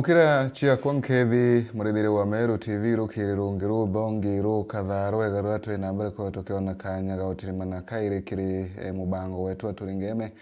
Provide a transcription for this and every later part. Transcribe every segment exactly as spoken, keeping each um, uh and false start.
Mukira ciakwa nkethi, murithiri wa Meru T V, rukiri rungi ruthongi rukathaa rwega ruria twi na mbere kwa tukiona kanya ga utirimana kairi kiri, eh, mubango wetu wa Turingeme.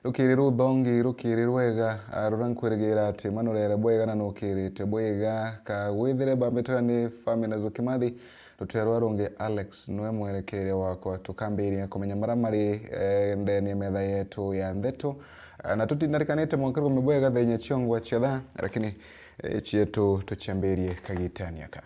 Rukiri ruthongi, rukiri rwega, ah, ruria nkwirigira ati ma nurere bwega na nukirite bwega. Ka gwithire bambitwe ni Famina Zukimathi, rutere rwa rungi Alex nwe mwerekeria wakwa. Tukambiria kumenya maria mari, eh, ndeni ya metha yetu ya ndeto. Ah, na tutinarikanite mwanka rume bwega thenya ciongwa cia thaa, lakini, eh, cietu tuciambirie kagitani aka.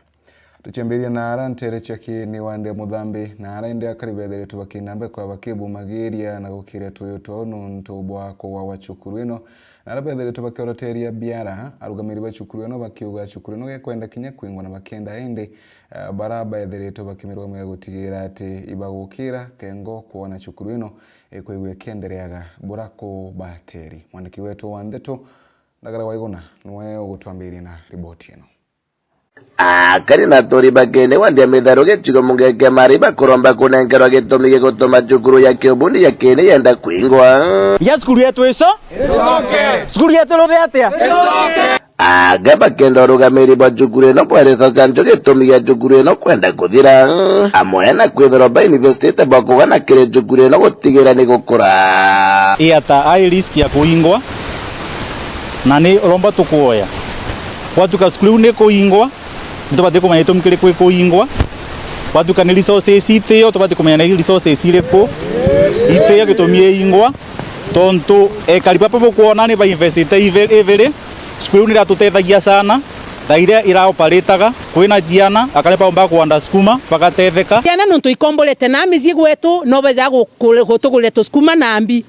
Tuciambiria na ara ntere cia kini wande muthambi, na ara indi akari bethiritwe bakinambe kwa bakibumagiria na gukiria tuyu twao nuntu bwa kugwa gwa cukuru ino. Na ara bethiritwe bakioroteria biara, arugamiri ba cukuru ino bakiuga cukuru ino gekwenda kinya kwingwa na bakenda indi, eh, bara bethiritwe bakimirwa mere gutigira ati ibagukira kengo kwona cukuru ino ikwigua ikiendereaga bura kubateri. Mwandiki wetu wa ndeto, Ndagara Waiguna, niwe ugutwambiria na riboti ino. Akari na aturi ba kini wandi ya mitharu gicigo mungeke mari bakuromba kunenkerwa gitumi gigutuma cukuru ya kiubundi ya kini yenda kwingwa. Ya cukuru yetu ico? Icoke. Cukuru yetu ruthe atia? Icoke. Anga bakenda urugamiri bwa cukuru ino bweresa canco gitumi gia cukuru ino kwenda kuthira, amwe na kwithirwa bainvestite bwa kugana kiri cukuru ino gutigira ni gukura. Iata ai risk ya kuingwa, na ni uromba tukuoya. Gwatuka cukuru iu ni kuingwa, nitubati kumenya gitumi kiri kwi kuingwa. Gwatuka ni resources itio, tubati kumenya ni resources iriku itio gitumi iingwa, tontu ekari baba bukwona ni bainvestite ive-, iviri. Cukuru iu ni iratutethagia sana, thaa iria iraoparitaga, kwina ciana, akari baumba kwanda sukuma, bagatetheka. Ciana nontu ikomborete na micii gwetu, no beja guku-, gutugurire tusukuma na mbi.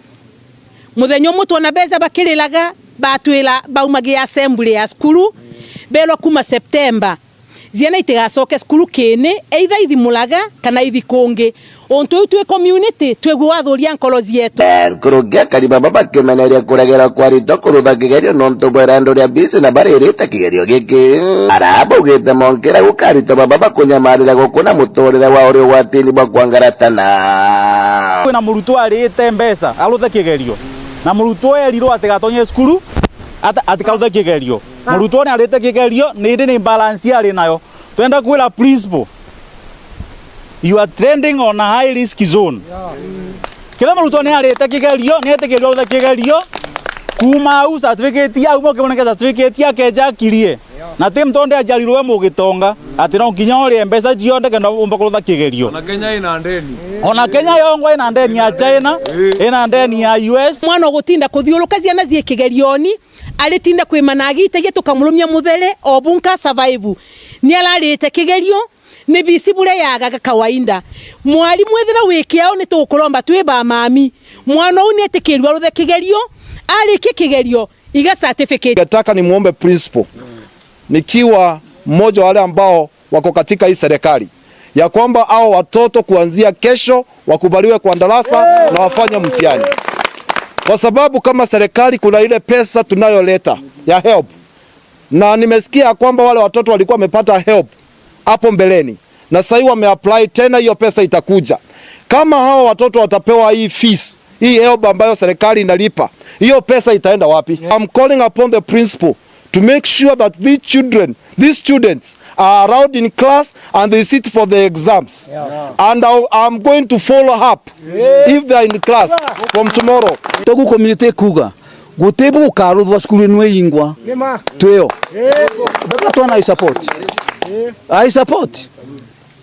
Muthenya umwe twona beca bakiriraga, batwira baumagia assembly ya cukuru, berwa kuma September, ciana itigacoke cukuru kini, either ithimuraga kana ithi kungi. Untu uu twi community, twigua wathuria nkoro cietu. Eh, nkuruki akari baba bakimeneria kuregera kwa aritwa kurutha kigerio nontu bwa irandu ria bisi na baririte kigerio giki. Ara baugite monkira guka aritwa baba bakunyamarira gukuna muturire wa uri ugwatini bwa kwangaratana. Kwina murutwo arite mbeca aruthe kigerio, na murutwo erirwo atigatonye cukuru, ata-, atikaruthe kigerio. Murutwo ni arite kigerio, ni indi ni balance ari nayo. Twenda kwira principal, you are trending on a high risk zone. Kethira murutwo ni arite kigerio, ni etikirwe aruthe kigerio, kuuma au certificate yau, mukiboneke certificate akeja akirie. Na ti mtonde aciarirwe mugitonga, ati no nkinya urie mbeca cionthe kenda umba kurutha kigerio. Ona Kenya ina ndeni. Ona Kenya yongwa ina ndeni ya China, ina ndeni ya U S. Mwana ugutinda kuthiuruka ciana cie kigerioni, aritinda kwimana agitagia, tukamurumia muthere, o bunka survive. Ni ararite kigerio, ni bisi buria yagaga kawaida. Mwarimu, ethira wi kiao, ni tugukuromba twi ba mami. Mwana uu ni etikirwe aruthe kigerio, arikia kigerio, iga certificate. Ningetaka nimuombe principal, nikiwa mmoja wa wale ambao wako katika hii serikali, ya kwamba hao watoto kuanzia kesho wakubaliwe kwa darasa na wafanye mtihani. Kwa sababu kama serikali kuna ile pesa tunayoleta ya help. Na nimesikia ya kwamba wale watoto walikuwa wamepata help hapo mbeleni. Na sasa hivi wameapply tena, hiyo pesa itakuja. Kama hao watoto watapewa hii fees, hii help ambayo serikali inalipa, hiyo pesa itaenda wapi? I'm calling upon the principal to make sure that these children, these students are allowed in class and they sit for the exams. And I'll, I'm going to follow up if they are in class from tomorrow. Togu community kuga, guti bukaruthwa cukuru ino iingwa. Ni ma. Twio. Baba twana I support. I support.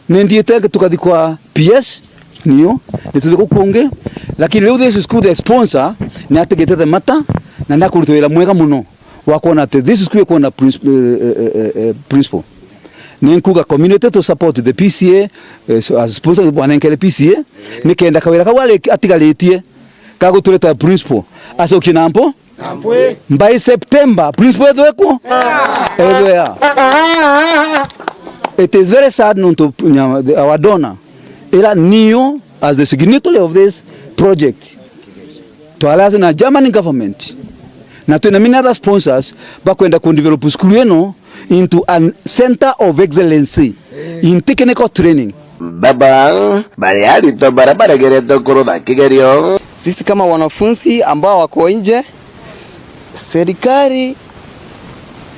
Ni ndiite tukathi kwa P S, nio, ni tuthi guku kungi. Lakini riu this school, the sponsor, ni atigite the matter, na ni akuruta wira mwega muno wa kwona ati this school ikwona princ-, eh, eh, eh, eh, principal. Ni nkuga community to support the P C A, eh, so as sponsor, bwanenkere P C A, ni kenda kawira kau ari-, atigaritie ka gutureta principal, acokie na mpo. By September, principal ethwe kuo? Ethwe ya. It is very sad nontu nya-, the, our donor, ira nio as the signatory of this project, twaraza na German government, na twina many other sponsors bakwenda ku develop school ino into a center of excellency in technical training. Baba, bari aritwa bara baregeretwe kurutha kigerio. Sisi kama wanafunzi ambao wako nje, serikali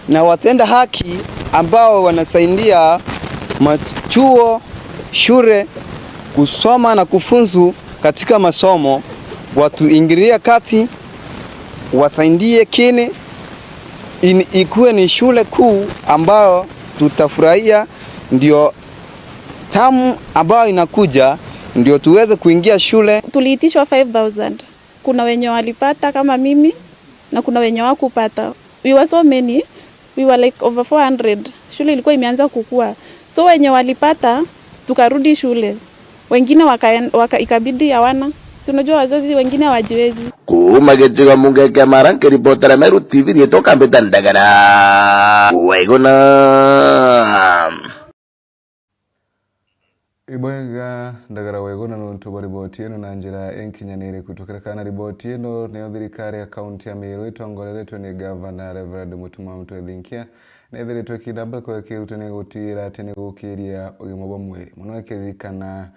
Na watenda haki ambao wanasaidia machuo, shule kusoma na kufunzu katika masomo, watuingilie kati, wasaidie kini in-, ikuwe ni shule kuu ambayo tutafurahia, ndio tamu ambayo inakuja ndio tuweze kuingia shule. Tuliitishwa five thousand. Kuna wenye walipata kama mimi na kuna wenye wakupata. We were so many, we were like over four hundred. Shule ilikuwa imeanza kukua. So wenye walipata, tukarudi shule. Wengine wakaen-, waka-, ikabidi hawana. Si unajua wazazi wengine hawajiwezi. Kuuma gicigo mbunge kia Mara, nkiripotera Meru T V, riitwa Kambita Ndagara Waiguna. Ibwega, Ndagara Waiguna, nontu bwa riboti ino na njira inkinyanire. Kutukira kana riboti ino niyo thirikari ya kaunti ya Meru itongoreretwe ni gavana Reverend Mutuma Mutwe Thinkia, nethiritwe ikinda mbere kwa kirutani gutiira ati ni gukiria ugima bwa mwiri. Muno ikiririkana,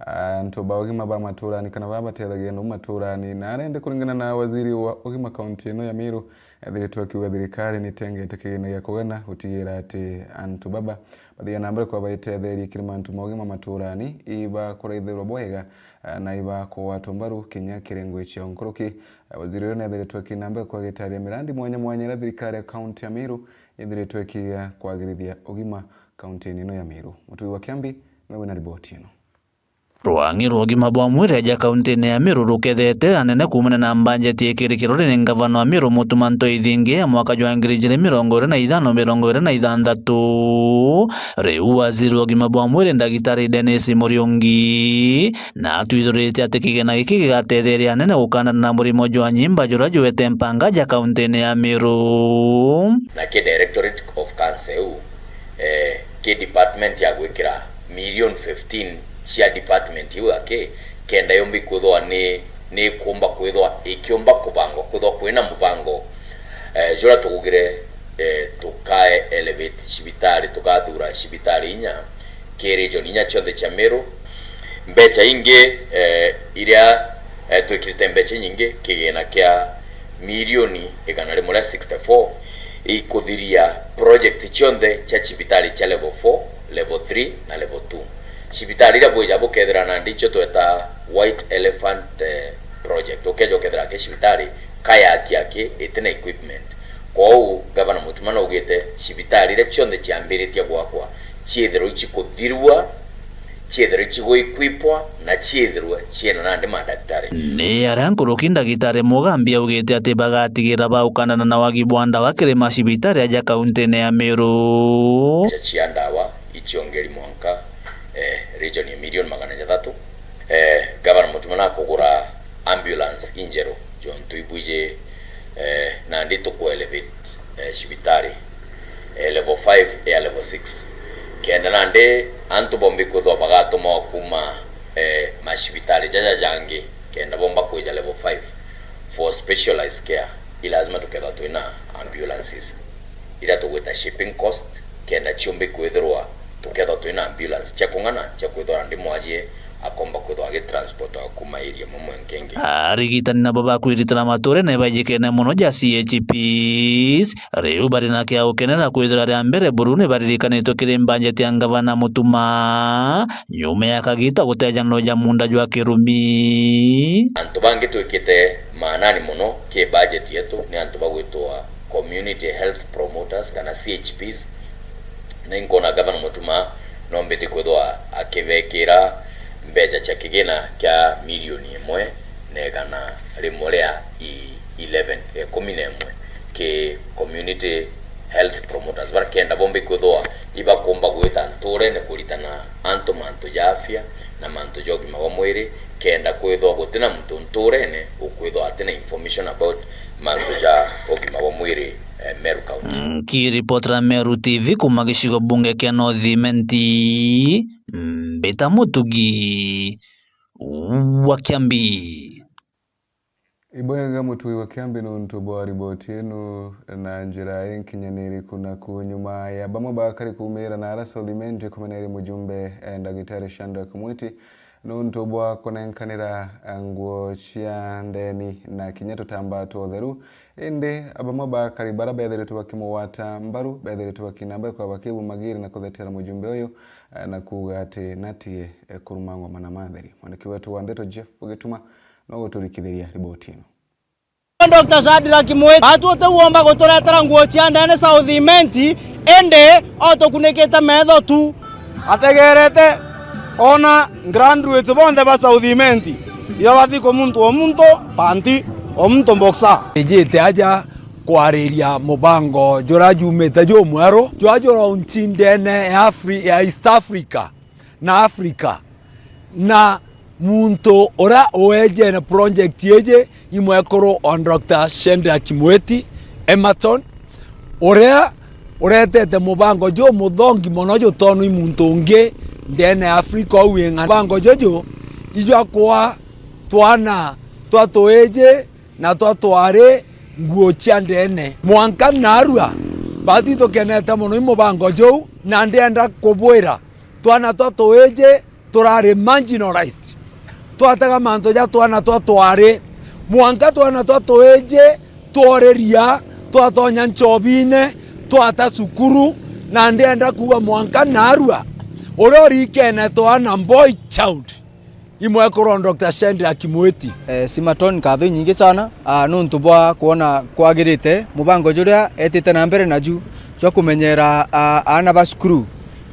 ah, antu ba ugima ba maturani kana baba batethagia nau maturani. Na arende kuringana na waziri wa ugima kaunti ino ya Meru, ethiritwe akiuga thirikari ni itengete kigina gia kugena gutigira ati antu baba bathiaga na mbere kwa baitetheria kiri mantu ma ugima maturani, iba kuraithirwa bwega, ah, na iba kugwatwa mbaru kinya kiri ngui cia nkuruki. Ah, waziri uyu nethiritwe akina mbere kwa gitaria mirandi mwanya mwanya iria thirikari ya kaunti ya Meru ithiritwe ikiiga kwagirithia ugima kaunti-ini ino ya Meru. Mutui wa Kiambi niwe wina riboti ino. Rwang'i rwa ugima bwa mwiri aja kaunti-ini ya Meru rukethete anene kuumania na mbanjeti ikirikirwe ni ngavana wa Meru Mutuma Mutwe Thinkia ya mwaka jwa ngiri ijiri mirongo iri na ithano mirongo iri na ithanthatu. Riu waziri wa ugima bwa mwiri Ndagitari Dennis Muriungi na atwithurite ati kigena giki gigatetheria anene gukandana na murimo jwa nyimba juria jwete mpanga ja kaunti-ini ya Meru. Na ki Directorate of Cancer iu, eh, ki department ya gwikira million fifteen cia department iu aki, kenda yombi kwithwa ni, ni ikumba kwithwa ikiumba kubangwa, kwithwa kwina mubango, eh, juria tugugire, eh, tukae elevate cibitari, tukathura cibitari inya ki region inya cionthe cia Meru. Mbeca ingi, eh, iria, eh, twikirite mbeca inyingi, kigina kia milioni igana rimwe ria sixty-four, ikuthiria project cionthe cia cibitari cia level four, level three na level two. Cibitari iria bwija bukethira nandi icio tweta white elephant, eh, project. Ukeja ukethira aki cibitari kayaki aki itina equipment. Kwou Gavana Mutuma naugite cibitari iria cionthe ciambiritie gwakwa ciithirwe icikuthirua, ciithirwe iciguikwipwa na ciithirwe ciina nandi madaktari. Ni aria nkuruki Ndagitari Mugambi augite ati bagatigira baukandana na wagi bwa ndawa kiri macibitari aja kaunti-ini ya Meru. Cia, cia ndawa iciongeri mwanka, eh, region ya milioni magana jathatu. Eh, Gavana Mutuma nakugura ambulance injeru, jontu ibwiji, eh, nandi tuku elevate, eh, cibitari, eh, level five ya level six. Kenda nandi antu bombi kwithwa bagatumwa kuma, eh, macibitari jaja jangi, kenda bomba kwija level five for specialized care, i lazima tukethwa twina ambulances iria tugwita shipping cost, kenda ciumbi kwithirwa tukethwa twina ambulance cia kung'ana cia kwithwa nandi mwajie akomba kwithwa agitransport kuma area imwe mwenka ingi. Arigitani nabo bakwiritana maturene baijikene mono ja C H Ps, riu bari na kia gukenera kwithira ria mbere buru ni baririkanitwe kiri mbanjeti ya Ngavana Mutuma, nyuma ya kagita gutejanirwa ja munda jwa kirumi. Antu bangi twikite maanani mono ki budget yetu ni antu bagwitwa community health promoters kana C H Ps, na inkona Gavana Mutuma nombite kwithwa akibekira mbeca cia kigina kia milioni imwe na igana rimwe ria i-, eleven, ikumi na imwe, ki community health promoters, baria kenda bombi kwithwa ibakumba gwita nturene kuritana antu mantu ja afya na mantu ja ugima bwa mwiri, kenda kwithwa gutina muntu nturene ukwithwa atina information about mantu ja ugima bwa mwiri, eh, Meru County. Nkiripotera Meru T V kuma gicigo bunge kia North Imenti, Mbita Mutugi wa Kiambi. Ibwega Mutui wa Kiambi nuntu bwa riboti ino na njira inkinyaniriku. Naku nyuma ya bamwe bakari kuumira na ara South Imenti kumeneria mujumbe, eh, Ndagitari Shadrack Mwiti, nuntu bwa kunenkanira nguo cia ndeni na kinya tutambaa twa utheru. Indi bamwe ba akari bara bethiritwe bakimugwata mbaru bethiritwe bakina mbere kwa bakibumagiria na kuthetera mujumbe uyu, eh, na kuuga ati natige, eh, kurumangwa mana matheri. Mwandiki wetu wa ndeto Jeff Gituma no guturikithiria riboti ino. Doctor Shadrack Mwiti, atu uti womba guturetera nguo cia ndene South Imenti, indi o tukunikite metho tu. Ategerete, ona graduates bonthe ba South Imenti, ibabathi kumuntu o muntu panti, o muntu boxer. Ijite aja kwariria mubango jura jumite jumweru, jwa jura nchi ndene ya Afri-, ya East Africa na Africa. Na muntu uria ueje na project iji imwekuru o Doctor Shadrack Mwiti Emerton, uria uretete mubango jumuthongi mono jutonwi muntu ungi ndene ya Africa ou ing'ana. Mubango juju ijwa kwa twana twa tuiji na twa twari nguo cia ndene. Mwanka narua, bati tukenete mono i mubango juu, na ndienda kubwira, twana twa tuiji turari marginalized. Twatega mantu ja twana twa twari, mwanka twana twa tuiji tworiria, twatonya nchobine, twata cukuru, na ndienda kuuga mwanka narua, uria urikene twana boy child, imwekuru o Doctor Shadrack Mwiti. Eh, Simaton, nkatho inyingi sana, ah, nuntu bwa kwona kwagirite mubango juria etite na mbere naju jwa kumenyera, ah, aana ba cukuru,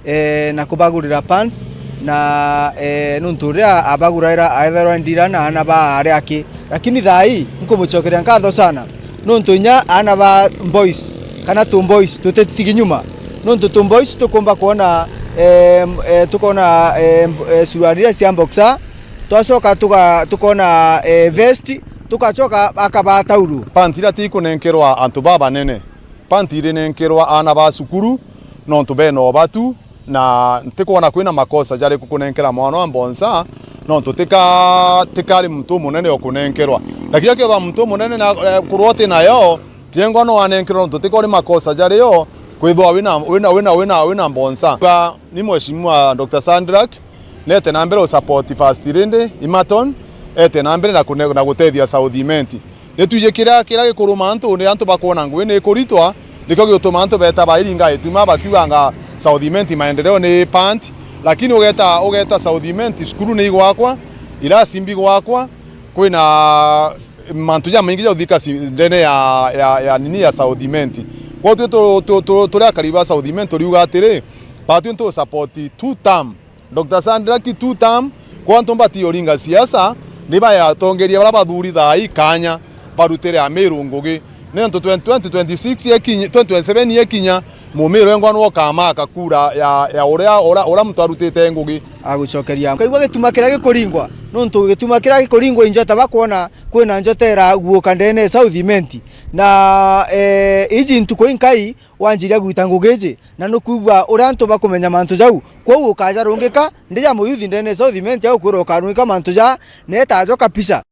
eh, na kubagurira pants, na, eh, nuntu uria abaguraira aetherwa ndira na aana ba aari aki. Lakini thaa ii, nkumucokeria nkatho sana, nuntu inya aana ba boys, kana tu boys, tutitigi nyuma. Nuntu tu boys tukumba kwona, eh, eh, tukona, eh, eh, suruari iria cia boxer, twacoka tuga-, tukona, eh, vest, tugacoka akabaa tauru. Panti iria tikunenkerwa antu babanene, panti irinenkerwa aana ba cukuru, nontu bena ubatu, na ntikwona kwina makosa jariku kunenkera mwana wa mbonsa, nontu tika-, tikari muntu umunene ukunenkerwa. Na kinya kethwa muntu umunene na, eh, kurwa uti nayo, Kiengwa no anenkerwe nontu tika uri makosa jario, kwithwa wina, wina, wina, wina, wina mbonsa. Ka ni Mheshimiwa Doctor Shadrack, nete na mbere usupport First Lady Emerton, ete na mbere na kune-, na gutethia South Imenti. Ni twiji kiria, kiria gikuruma antu, ni antu bakwona ngugi ni ikuritwa, nikio gigutuma antu beta bairinga ituma bakiuganga South Imenti maendeleo ni panti, lakini ugeta, ugeta South Imenti, cukuru ni igwakwa, irasi mbi gwakwa, kwina mantu jamaingi ja uthika ci-, ndene ya, ya, ya nini ya South Imenti. Kwou twi tu-, tu-, tu-, turi akari ba South Imenti turiuga atiri, batwi ntu support two term. Doctor Shadrack two term, kwa antu mbati uringa siasa, ni bayatongeria bara bathuri thaa ii kanya, barutire Amiru ngugi. Ni antu twenty twenty, twenty twenty-six yekinya, twenty twenty-seven yekinya, Mumiru engwa nwo kamaka kura ya, ya uria, uria, uria muntu arutite ngugi. Agucokeria. Nkaigua gituma kiria gikuringwa, nontu gituma kiria gikuringwa i njota bakwona kwina njota iraguuka ndene ya South Imenti. Na, eh, iji ntuku inkai wanjiria gwita ngugi iji, na nukwigua uria antu bakumenya mantu jau, kwou ukajarungika, ndija muyuthi ndene ya South Imenti au kwirwa ukarungika mantu ja, netajo kabisa.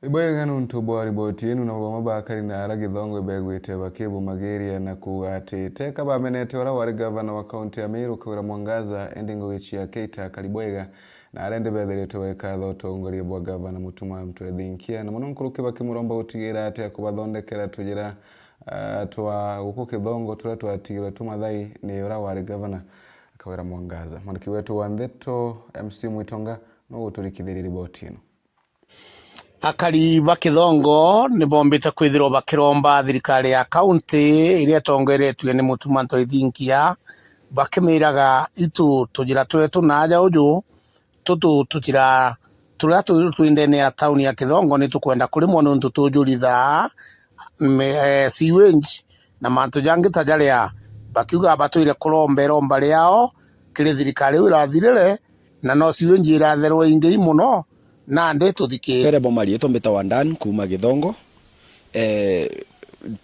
Ibwega nuntu bwa riboti inu, na bamwe bakari na ara Githongo ibegwite bakibumagiria na kuuga ati teka bamenete uria wari gavana wa kaunti ya Meru, Kawira Mwangaza, indi ngugi cia Keita Karibwega na aria indi bethiritwe baikatha utongoria bwa gavana Mutuma Mtwethinkia, na muno nkuruki bakimuromba gutigira ati akubathondekera tujira, ah, twa guku Kithongo turia twatigirwe tu mathai ni uria wari gavana Kawira Mwangaza. Mwandiki wetu wa ndeto M C Mwitonga no guturikithiria riboti ino. Akari ba Kithongo ni bombite kwithirwa bakiromba thirikari ya kaunti iria itongeretue ni Mutuma Mtwethinkia, bakimiraga, "Itu tujira twetu na aja uju, tutu tujira turia twi, twi ndene ya tauni ya Kithongo ni tukwenda kurimwa niuntu tujuritha me-, eh, sewage na mantu jangi ta jaria." Bakiuga batwire kuromba iromba riao kiri thirikari iu irathirire, na no sewage iratherwa ingi mono, nandi tuthikire. Mbere bo mariitwa mbitawa Dan kuuma Githongo. Eh,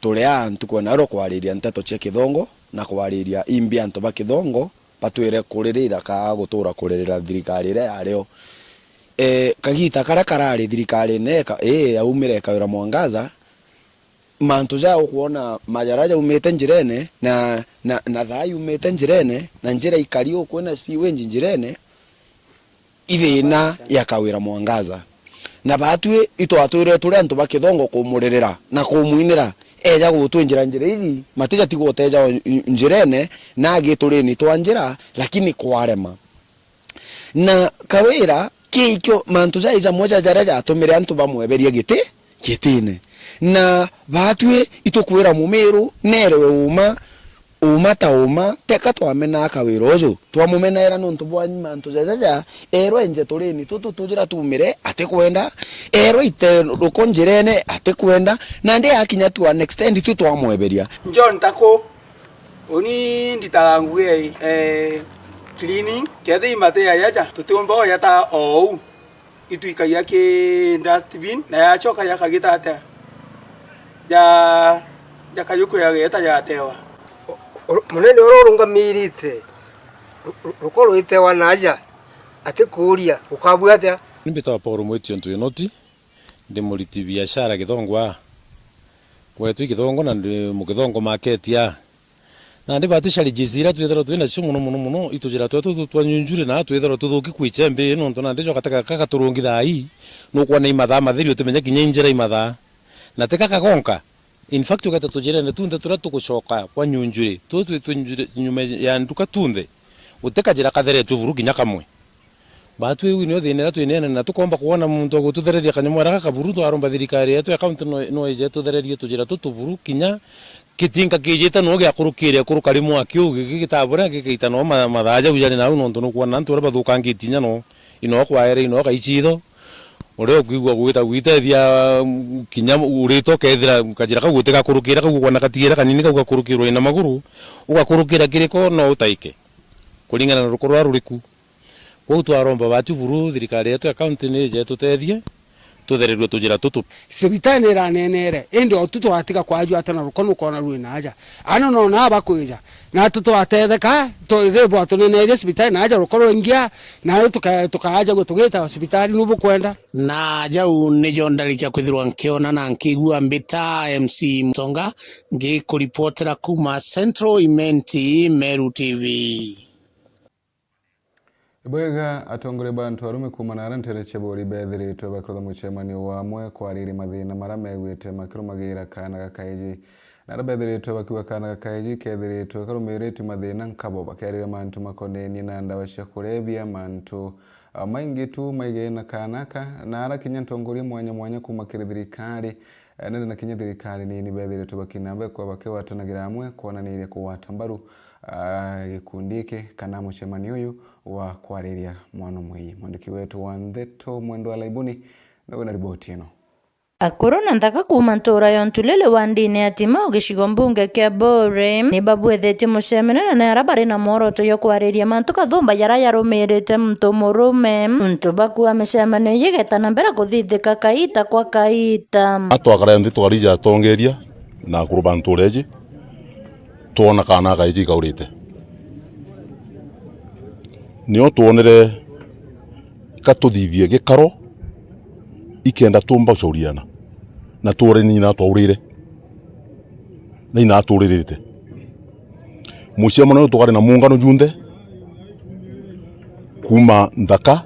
turi aa ntuku ya naaro kwariria nteto cia Kithongo na kwariria imbi antu ba Kithongo batwire kuririra kaa gutura kuririra thirikari iria yario. Eh, kagita karia karari thirikari ine eka-, ii yaumire Kawira Mwangaza, mantu ja ukwona majara jaumite njirene na, na, na thaa yumite njirene na njira ikari ukwona sewage njirene, Ithina ya Kawira Mwangaza. Na baatwi itwatwire turi antu ba Kithongo kumurerera na kumwinira. Eja gutwinjira njira iji, matija ti guteja o njirene, na angi turini twa njira, lakini kwarema. Na Kawira, ki ikio mantu jai jamwe ja jaria jatumire antu bamweberia giti, gitine. Na baatwi itukwira Mumiru nerewe uma, uma ta uma, teka twamenaa Kawira uju. Twamumenaira nontu bwa mantu jajaja, erwe nje turini tutu tujira tumire, atikwenda, erwe ite ruko njirene, atikwenda, nandi akinya to an extent tu twamweberia. John Taku, uni nditaga ngugi ya, eh, cleaning, kethira imate yayaja, tutiumba oyata ou. Itwikagia ki dustbin, na yacoka jakagita atia? Ja, jakajukia geeta jatewa. U-, u-, munene uria urungamirite ru-, ru-, ruko rwitewa naaja, atikuuria, gukabua atia? Ni mbitawa Paul Mwiti Ontu Inoti, ndi muriti biashara Kithongo aa. Kwetu i Kithongo na ndi Mukithongo market aa. Nandi baatwi challenges iria twithirwa twinacio mono, mono, mono, i tujira twetu tu twa nyunjuri na twithirwa tuthuki kwicha mbi, nontu nandi jo gataka kaka turungi thaa ii, nukwona i mathaa matheri utimenya kinya i njira i mathaa. Na ti kaka gonka. In fact, ugeeta tujirene tunthe turia tugucoka kwa nyunjuri, tu twi, twi nyunjuri nyuma ya nduka tunthe, guti kajira katheretue buru kinya kamwe. Baatwi iu nio thina iria twinene na tukomba kwona muntu wa gututhereria kanyamu ara gaka buru, twaromba thirikari yetu ya county no, no ije tuthererie tujira tutu buru, kinya gitinka kijite no giakurukire kuruka rimwe akiu giki gitabura gikaita no ma-, mathaa jau jari nau, nontu nukwona antu uria bathukangitie inya no, ino kwaere, ino kaicitho, uria ukwigua gwita gwitethia, mm, kinya urite ukethira kajira kau gutigakurukire, kau ukona katiere kanini kau gakurukirwe ina maguru, ugakurukira kiriko no utaike, kuringana na ruko ruria ruriku. Kwou twaromba baatwi buru thirikari yetu ya county ni ije itutethie, tuthererue tujira tutu. Cibitari ni iranenere, indi o tu twatiga kwajua ata na ruko nukwona rwi naaja. Ana no naa bakwija. Natu twatetheka, tu-, ribu atunenerie cibitari naaja ruko rwingia, nayo tuka-, tukaaja gwe tugita cibitari nubukwenda. Na jau nijo ndarikia kwithirwa nkiona na nkigua mbita M C Mutonga, ngikuripotera kuma Central Imenti, Meru T V. Ibwega, atongoria ba antu arume kuuma naara nteere cia Buuri beethiritwe bakirutha mucemanio wa amwe kwariria mathina maria meegwite makirumagira kaana ga kaiji. Naara beethiritwe bakiuga kaana ga kaiji keethiritwe karumiritue mathina nkabo, bakiariria mantu makonenie na ndawa cia kurebia, mantu, a, maingi tu maigene na kaana aka. Naara kinya ntongoria mwanya mwanya kuuma kiri thirikari, e, nene na kinya thirikari nini beethiritwe bakinamba kwa bakigwatanagira amwe kwonaniria kugwata mbaru, a, gikundi giki kana mucemanio uyu wa kwariria mwana umwe. Mwandiki wetu wa ndeto Mwendwa Laibuni niwe wina riboti ino. Akuru na nthaka kuuma ntuura ya Ontulele wa ndini ya Timau gicigo mbunge kia Buuri ni babwethitie mucemanio na aria bari na mworoto jwa kwariria mantu kathumba jaria jarumirite muntu murume. Untu bakua micemanio iji igeta na mbere kuthithika kaita kwa kaita. A twakara nthi tukarija atongeria na akuru ba ntuura iji, twona kaana aka kaiji kaurite. Nio twonere ka tuthithie gikaro, ikenda tuumba gucuriana, na tuure ni nyina twaurire, na nyina aturirite. Mucemanio uyu tukari na muungano junthe, kuuma nthaka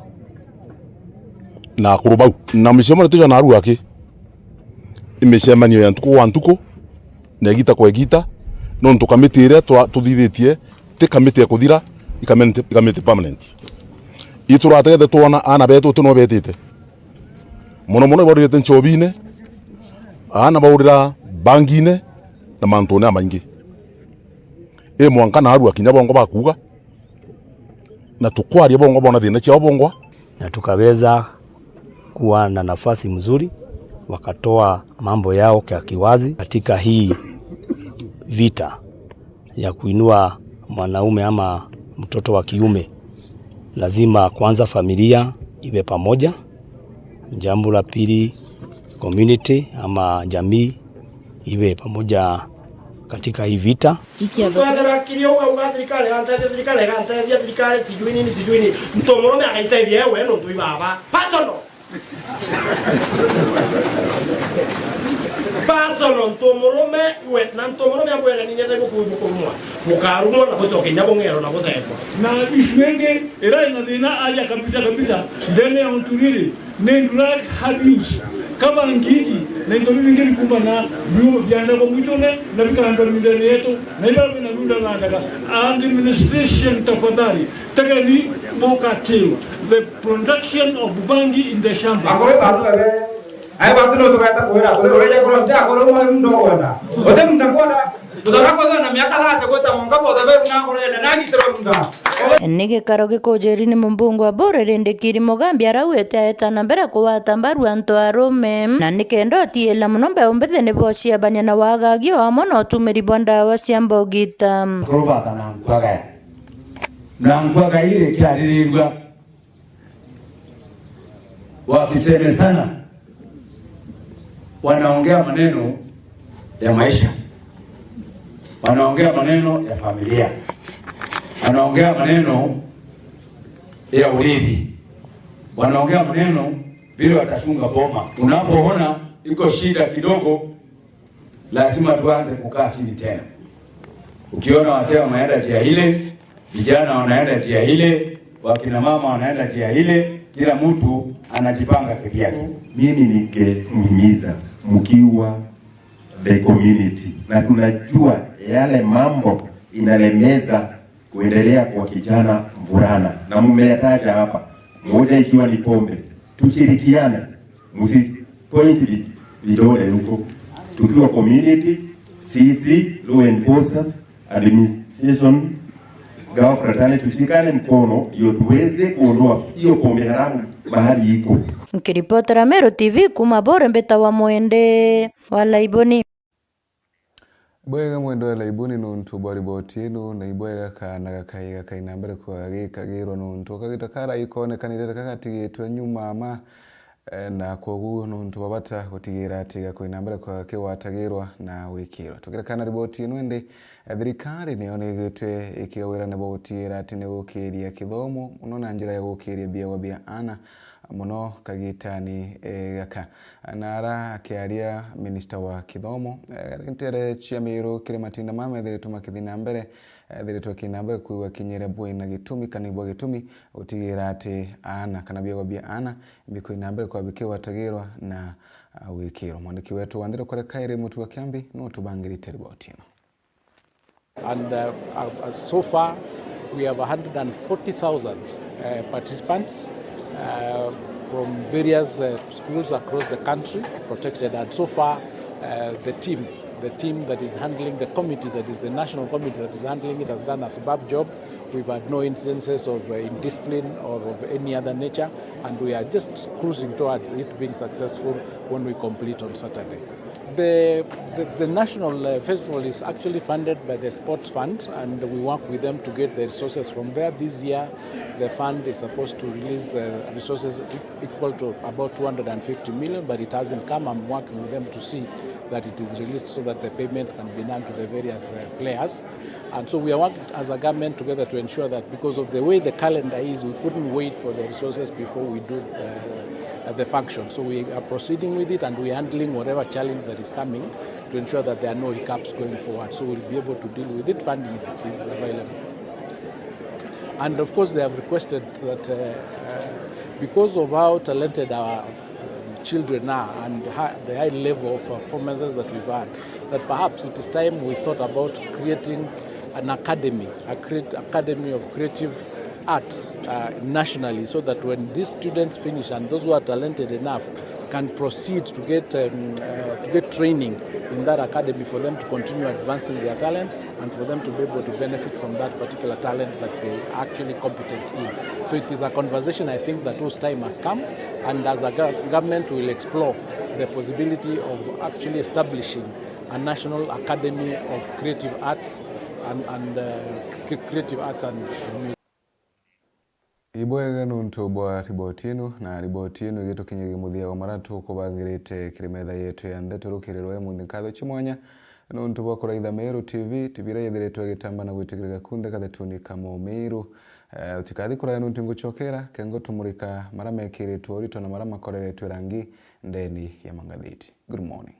na akuru bau. Na micemanio tija narua aki, i micemanio ya ntuku gwa ntuku, na igita kwa igita, nontu kamiti iria tura-, tuthithitie ti kamiti ya kuthira, i kamiti, i kamiti permanent. Iturategete twona aana betu uti no betite. Mono mono ibaurite nchobine, aana baurira bangine na mantune amaingi. I mwanka narua kinya bongwa bakuuga, na tukwaria bongwa bona thina ciao bongwa. Na tukaweza kuwa na nafasi mzuri, wakatoa mambo yao kwa kiwazi katika hii vita ya kuinua mwanaume ama mtoto wa kiume. Lazima kwanza familia iwe pamoja. Jambo la pili, community ama jamii iwe pamoja katika hii vita. Twethera kiri uga, uga, "Thirikari igantethia, thirikari igantethia, thirikari sijui nini, sijui nini." Mtu murume agaitethia ewe nontu i baba. Personal. Personal ntu murume we, na ntu murume ambwene ninya ngai bukurumwa, bukarumwa na bucoke inya bung'ero na buthengwa. Na issue ingi ira ina thina aja kabisa kabisa ndene ya untu riri ni drug abuse, kabangi iji na into bibingi bikuumana biu biandagwa mwitune na bikaandwa mindene yetu na ibara bina biu ndagandaga. Administration, tafadhali, tegeni bukatiwa the production of bangi in the shamba. Akuru batu bebe, ai batu no tugaeta kwira kuri ureja kuro nti akuru mwe ndo kwenda. Ote mtakwenda. Tutaka kwenda na miaka thate gwita monga bothe be na kuri ene na gitiro munda. Ni gikaro gikujiri ni mumbungu wa Bure rindi Kiri Mugambi arauite aeta na mbere kugwata mbaru antu arume na nikenda utiila muno mbeu mbithi ni bociabania na wagagia o amwe na utumiri bwa ndawa cia mbogita. Kurubata na nkwagaya. Na nkwagaya iri kiaririrua. Wakisemezana, wanaongea maneno ya maisha, wanaongea maneno ya familia, wanaongea maneno ya urithi, wanaongea maneno vile watachunga boma. Unapoona iko shida kidogo, lazima tuanze kukaa chini tena. Ukiona wazee wameenda njia ile, vijana wanaenda njia ile, wakina mama wanaenda njia ile, kila mtu anajipanga kivyake. Mimi ningemhimiza mkiwa the community, na tunajua yale mambo inalemeza kuendelea kwa kijana mvulana, na mmeyataja hapa, moja ikiwa ni pombe. Tushirikiane, msi point vi-, vidole huko, tukiwa community, sisi, law enforcers, administration, gawa fraternity, tushikane mkono ndio tuweze kuondoa hiyo pombe haramu mahali iko. Nkiripotera Meru T V kuma Bore, mbitawa Mwende wa Laiboni. Bwega Mwende wa Laiboni nuntu bwa riboti ino, na ibwega kaana gakai gakai na mbere kwa gikagirwa nuntu kagita kara ikonekanire kagatigitwe nyuma ma, eh, na kwoguo nuntu bwa bata gutigira ati gakwina mbere kwa kigwatagirwa na gwikirwa. Tukirekana riboti ino indi, eh, thirikari niyo nigitwe ikigawirana bwa gutigira ati nigukiria kithomo muno na njira ya gukiria biawa bia ana muno kagitani, eh, gaka. Na ara akiaria minista wa kithomo, eh, ntere cia Miru kiri matinda mama ethiritwe makithi na mbere, ethiritwe kina mbere kwigua kinyire bwina gitumi kana ibwa gitumi gutigira ati aana kana biagwa bia aana bikwina mbere kwa bikigwatagirwa na, ah, gwikirwa. Mwandiki wetu wa Nthirikari Kairi Mutua Kiambi no tubangirite riboti ino. And, uh, uh, uh, so far, we have a hundred and forty thousand, uh, participants, uh, from various, uh, schools across the country protected. And so far, uh, the team, the team that is handling, the committee that is the national committee that is handling it has done a superb job. We've had no incidences of, uh, indiscipline or of any other nature, and we are just cruising towards it being successful when we complete on Saturday. The, the, the national, uh, festival is actually funded by the Sports Fund, and we work with them to get the resources from there. This year, the fund is supposed to release, uh, resources e-, equal to about two hundred and fifty million, but it hasn't come. I'm working with them to see that it is released so that the payments can be done to the various, uh, players. And so we are working as a government together to ensure that, because of the way the calendar is, we couldn't wait for the resources before we do, uh, the function. So we are proceeding with it, and we are handling whatever challenge that is coming to ensure that there are no hiccups going forward. So we'll be able to deal with it. Funding is, is available. And of course, they have requested that, uh, uh, because of how talented our children are and hi-, the high level of performances that we've had, that perhaps it is time we thought about creating an academy, a creat-, academy of creative arts, uh, nationally, so that when these students finish and those who are talented enough can proceed to get, um, uh, to get training in that academy for them to continue advancing their talent and for them to be able to benefit from that particular talent that they are actually competent in. So it is a conversation, I think, that whose time has come, and as a gov-, government, we will explore the possibility of actually establishing a National Academy of Creative Arts and, and, uh, cre-, Creative Arts and, and Music. Ibwega nuntu bwa riboti ino, na riboti ino igitukinyagia muthia wa maria tukubangirite kiri metha yetu ya ndeto rukiri rwa imunthi. Nkatho cia mwanya nuntu bwa kuraitha Meru T V, T V iria yithiritwe igitamba na gwitikirika kunthe kathetuni ka Mumiru. Eh, utikathi kuraya nuntu ngucokera, kengo tumurika maria mekiritwe urito na maria makoreretwe rangi ndeni ya mangathiti. Good morning.